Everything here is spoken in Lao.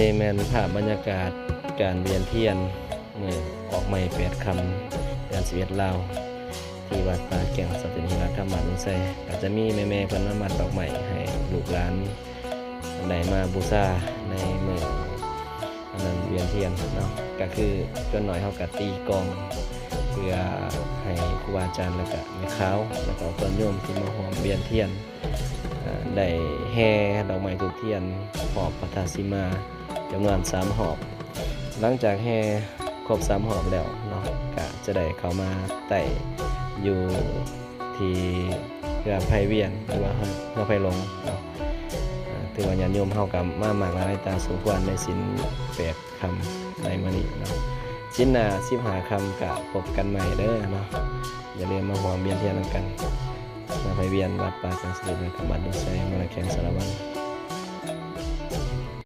ນີ້ແມ່ນພາບບັນຍາກາດການວຽນທຽນມື້ອອກໃໝ່ແປດຄ່ຳ ເດືອນສິບເອັດລາວ ທີ່ວັດປ່າແກ້ງ ສະເຖນຮີລາຄຳ ບ້ານດົງໄຊ. ກໍຈະມີແມ່ໆເພິ່ນມາມັດດອກໄມ້ໃຫ້ລູກຫຼານໄດ້ມາບູຊາໃນມື້ອັນນັ້ນ ວຽນທຽນເນາະ. ກໍຄືສ່ວນໜ້ອຍເຮົາກໍຕີກອງ ເພື່ອໃຫ້ຄູບາອາຈານ ແລ້ວກະແມ່ຂາວ ແລ້ວກະຍາດໂຍມທີ່ມາຮ່ວມວຽນທຽນ ເອີ່ ໄດ້ແຫ່ດອກໄມ້ທູບທຽນຮອບພະທາດສີມາຈຳນວນສາມຮອບ. ຫຼັງຈາກແຫ່ຄົບສາມຮອບແລ້ວເນາະ ກະຈະໄດ້ເຂົ້າມາໄຕ້ຢູ່ທີ່ເຮືອໄພວຽນ ຫຼືວ່າເຮືອໄພຫຼົງເນາະ. ເອີ່ ຖືວ່າຍາດໂຍມເຮົາກໍມາມາກຫຼາຍຕາສົມຄວນໃນສິນແປດຄ່ຳໃນມື້ນີ້ເນາະ. ສິນໜ້າສິບຫ້າຄ່ຳກໍພົບກັນໃໝ່ເດີເນາະ. ຢ່າລືມມາຮ່ວມວຽນທຽນນຳກັນ ເມືອໄພວຽນ ວັດປ່າແກ້ງສະເຖນ ບ້ານດົງໄຊ ເມືອງແຂວງສາລະວັນ.